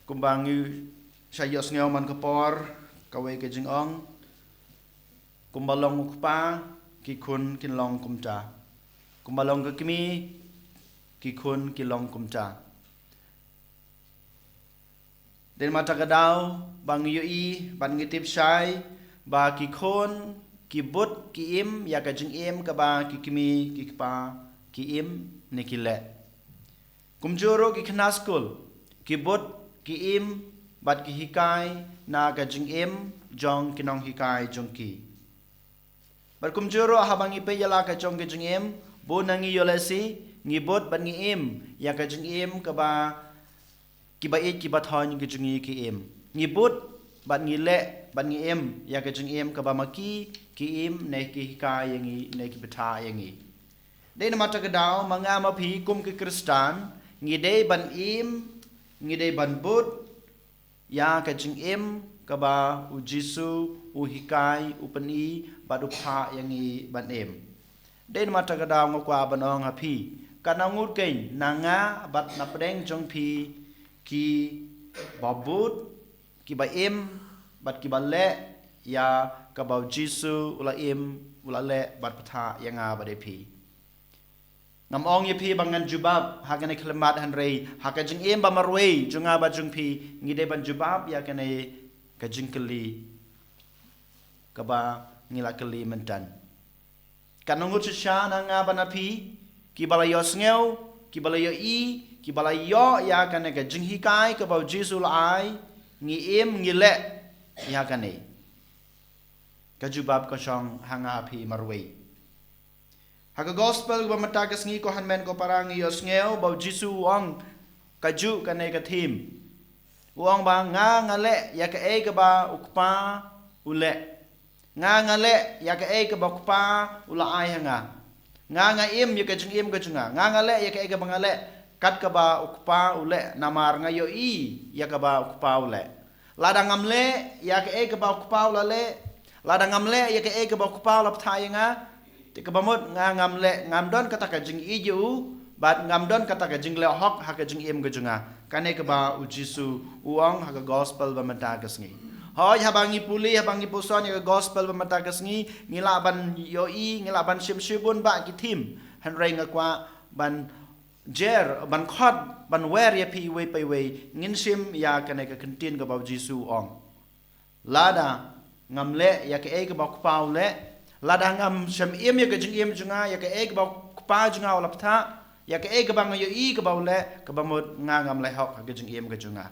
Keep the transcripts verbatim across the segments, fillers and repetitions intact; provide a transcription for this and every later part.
Kumba ngi shah ïohsngew man ka por, kawei ka jingong, kumba long u kpa, ki khun kin long kumta. Kumba long ka kmie, ki khun ki long kumta. Dei namar kata ka daw ba ngi ïohi, ba ngi tip shai, ba ki khun, ki bud, ki im ïa ka jingim kaba ki kmie, ki kpa, ki im ne ki leh. Kumjuh ruh ki khynnah skul, ki bud, ki im, bad ki hikai na ka jingim jong ki nonghikai jong ki. Bad kumjuh ruh haba ngi peit ïa la ka jong ka jingim, bun na ngi ïoh lehse, ngi bud bad ngi im ïa ka jingim kaba ki ba-ïeit ki bathoiñ ki jong ngi ki im. Ngi bud bad ngi leh bad ngi im ïa ka jingim kaba ma ki ki im ne ki hikai ïa ngi ne ki bthah ïa ngi. Dei namar kata ka daw ma nga ma phi kum ki Khristan, ngi dei ban im, ngi dei ban bud ïa ka jingim kaba U Jisu u hikai, u pyni bad u phah ïa ngi ban im. Dei namar kata ka daw nga kwah ban ong ha phi, katno ngut kein na nga bad na pdeng jong phi ki ba bud, ki ba im bad ki ba leh ïa kaba U Jisu u la im, u la leh bad phah ïa nga bad ïa phi. Ngam ong ïa phi ba ngan jubab ha kane ka khyllipmat, hynrei ha ka jingim ba marwei jong nga bad jong phi, ngi dei ban jubab ïa kane ka jingkylli kaba ngi la kylli mynta. Katno ngut shisha na nga bad na phi ki ba la ïohsngew, ki ba la ïohi, ki ba la ïoh ïa kane ka jinghikai kaba U Jisu u la ai, ngi im, ngi leh ïa kane? Ka jubab ka shong ha nga ha phi marwei. Ha ka gospel kaba mynta ka sngi, ko hynmen ko para, ngi ïohsngew ba U Jisu u ong kajuh kane ka theme. U ong ba nga nga leh ïa kaei kaba u Kpa u leh. Nga nga leh ïa kaei kaba u Kpa u la ai ha nga. Nga nga im ïa ka jingim ka jong nga. Nga nga leh ïa kaei kaba nga leh kat kaba u Kpa u leh, namar nga ïohi ïa kaba u Kpa u leh. Lada ngam leh ïa kaei kaba u Kpa u la leh, lada ngam leh ïa kaei kaba u Kpa u la phah ïa nga, te kaba mut nga ngam leh, ngam don kata ka jingïeit ïa u, bad ngam don kata ka jingleh hok ha ka jingim ka jong nga. Kane kaba U Jisu u ong ha ka gospel ba mynta ka sngi. Hooid, haba ngi pule, haba ngi puson ïa ka gospel ba mynta ka sngi, ngi lah ban ïohi, ngi lah ban shim shibun bah ki theme. Hynrei nga kwah ban jer, ban khot, ban wer ïa phi iwei pa iwei, ngin shim ïa kane ka kyntien kaba U Jisu u ong. Lada ngam leh ïa kaei kaba u Kpa u leh, lada ngam shym im ïa ka jingim jong nga ïa kaei kaba u Kpa jong nga u la phah, ïa kaei kaba nga ïohi kaba u leh, kaba mut nga ngam leh hok ha ka jingim ka jong nga.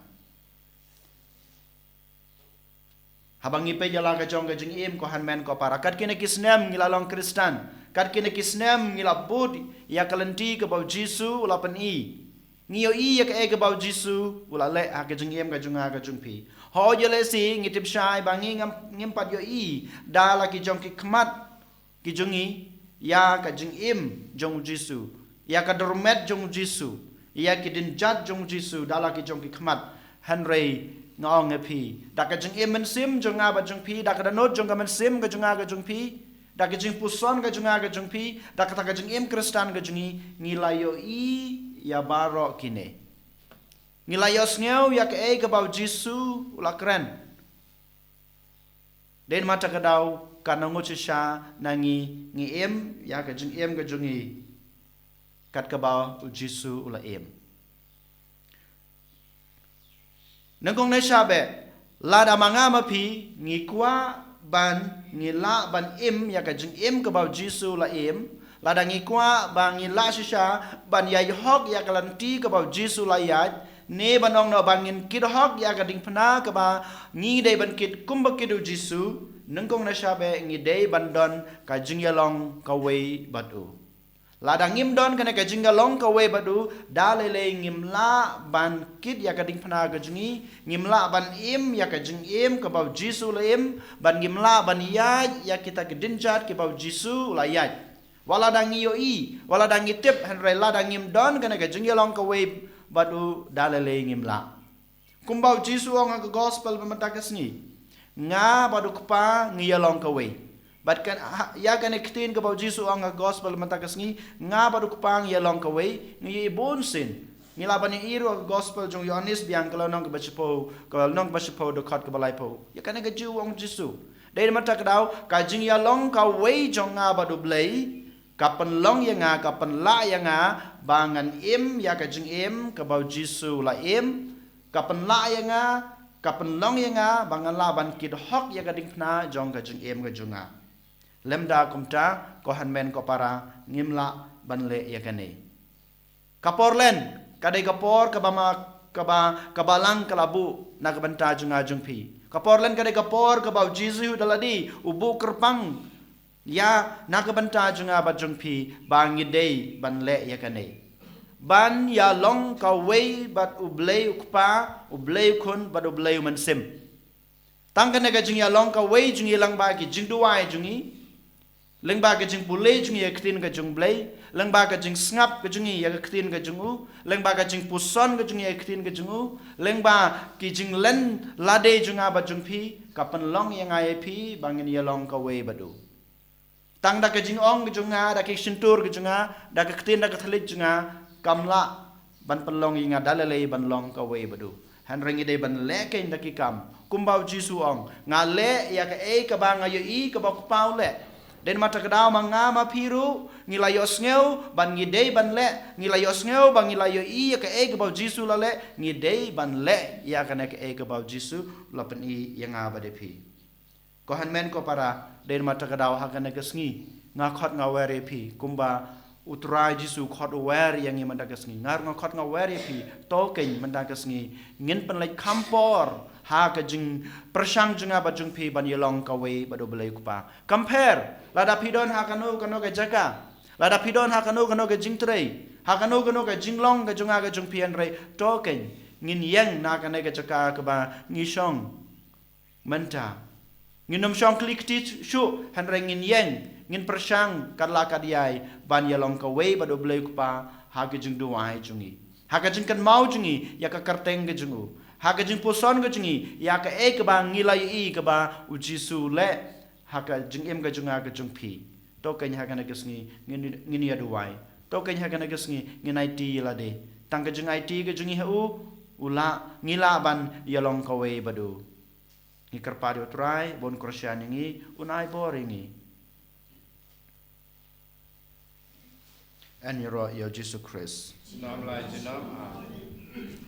Haba ngi peit ïa la ka jong ka jingim, ko hynmen ko para, kat kine ki snem ngi la long Khristan, kat kine ki snem ngi la bud ïa ka lynti kaba U Jisu u la pyni. Ngi ïohi ïa kaei kaba U Jisu u la leh ha ka jingim ka jong nga ka jong phi. Hooid, ïa lehse ngi tip shai ba ngi ngam, ngim pat ïohi da la ki jong ki khmat ki jong ngi ïa ka jingim jong U Jisu, ïa ka dormet jong U Jisu, ïa ki dienjat jong U Jisu da la ki jong ki khmat. Hynrei nga ong ïa phi, da ka jingim mynsiem jong nga bad jong phi, da ka dohnud jong ka mynsiem ka jong nga ka jong phi, da ka jingpuson ka jong nga ka jong phi, da kata ka jingim Khristan ka jong ngi, ngi la ïohi ïa baroh kine. Ngi la ïohsngew ïa kaei kaba U Jisu u la kren. Dei namar kata ka daw, katno ngut shisha na ngi ngi im ïa ka jingim ka jong ngi kat kaba U Jisu u la im? Nyngkong nyngshap eh, lada ma nga ma phi ngi kwah ban, ngi lah ban im ïa ka jingim kaba U Jisu u la im, lada ngi kwah ba ngi lah shisha ban ïaid hok ïa ka lynti kaba U Jisu u la ïaid, ne ban ong noh ba ngin kit hok ïa ka diengphna kaba ngi dei ban kit kumba kit U Jisu, nyngkong nyngshap eh ngi dei ban don ka jingïalong kawei bad u. Lada ngim don kane ka jingïalong kawei bad u, da lei lei ngim lah ban kit ïa ka diengphna ka jong ngi, ngim lah ban im ïa ka jingim kaba U Jisu u la im, bad ngim lah ban ïaid ïa kita ki dienjat kiba U Jisu u la ïaid. Wat lada ngi ïohi, wat lada ngi tip, hynrei lada ngim don kane ka jingïalong kawei bad u, da lei lei ngim lah. Kumba U Jisu u ong ha ka gospel ba mynta ka sngi, nga bad u Kpa ngi ïalong kawei. Bad kan, ha, ïa kane ka ktien kaba U Jisu u ong ha ka gospel ba mynta ka sngi, nga bad u Kpa ngi ïalong kawei, ngi ïohi bun sien. Ngi lah ban ïohi ruh ha ka gospel jong u Ïoannis biang ka lynnong kaba shiphew, ka lynnong kaba shiphew dkhot kaba laiphew. Ïa kane ka ju u ong u Jisu. Dei namar kata ka daw, ka jingïalong kawei jong nga bad u Blei, ka pynlong ïa nga, ka pynlah ïa nga, ba ngan im ïa ka jingim kaba u Jisu u la im, ka pynlah ïa nga, ka pynlong ïa nga, ba ngan lah ban kit hok ïa ka diengphna jong ka jingim ka jong nga. Lymda kumta, ko hynmen ko para, ngim lah ban leh ïa kane. Ka por len, ka dei ka por kaba ma, kaba, kaba lang ka la buh na ka bynta jong nga jong phi. Ka por len ka dei ka por kaba u Jisu da lade, u buh kyrpang ïa na ka bynta jong nga bad jong phi, ba ngi dei ban leh ïa kane. Ban ïalong kawei bad u Blei u Kpa, u Blei u Khun, bad u Blei u Mynsiem. Tang kane ka jingïalong kawei jong ngi lyngba ki jingduwai jong ngi, lyngba ka jingpule jong ngi ïa ka ktien ka jong u Blei, lyngba ka jingsngap ka jong ngi ïa ka ktien ka jong u, lyngba ka jingpuson ka jong ngi ïa ka ktien ka jong u, lyngba ki jinglen lade jong nga bad jong phi, ka pynlong ïa nga ïa phi, ba ngin ïalong kawei bad u. Tang da ka jingong ka jong nga, da ki shyntur ka jong nga, da ka ktien da ka thylliej jong nga, kam lah ban pynlong ïa nga da lei lei ban long kawei bad u. Hynrei ngi dei ban leh keiñ da ki kam. Kumba u Jisu u ong, nga leh ïa kaei kaba nga ïohi kaba u Kpa u leh. Dei namar kata ka daw ma nga ma phi ruh, ngi la ïohsngew, ban ngi dei ban leh, ngi la ïohsngew, ba ngi la ïohi ïa kaei kaba u Jisu u la leh, ngi dei ban leh ïa kane kaei kaba u Jisu u la pyni ïa nga bad ïa phi. Ko hynmen ko para, dei namar kata ka daw ha kane ka sngi, nga khot nga wer ïa phi, kumba u Trai Jisu u khot u wer ïa ngi mynta ka sngi. Nga ruh nga khot nga wer ïa phi, to keiñ mynta ka sngi, ngin pynleit kham por ha ka jingpyrshang jong nga bad jong phi ban ïalong kawei bad u Blei u Kpa. Compare, lada phi don ha kano kano ka jaka, lada phi don ha kano kano ka jingtrei, ha kano kano ka jinglong ka jong nga ka jong phi, hynrei to keiñ, ngin ïeng na kane ka jaka kaba ngi shong mynta. Ngin ym shong khlieh kti shuh, hynrei ngin ïeng, ngin pyrshang kat la kat ïai ban ïalong kawei bad u Blei u Kpa ha ka jingduwai jong ngi, ha ka jingkynmaw jong ngi ïa ka kyrteng ka jong u, ha ka jingpuson ka jong ngi ïa kaei kaba ngi la ïohi kaba u Jisu u leh ha ka jingim ka jong nga ka jong phi. To keiñ ha kane ka sngi ngin, ngin ïa duwai. To keiñ ha kane ka sngi ngin aiti ïa lade. Tang ka jingaiti ka jong ngi ha u, u lah, ngi lah ban ïalong kawei bad u. Ngi kyrpad ïa u Trai ba un kyrshan ïa ngi, un ai bor ïa ngi. Yn ïaroh ïa u Jisu Khrist. Junom la junom. Amen.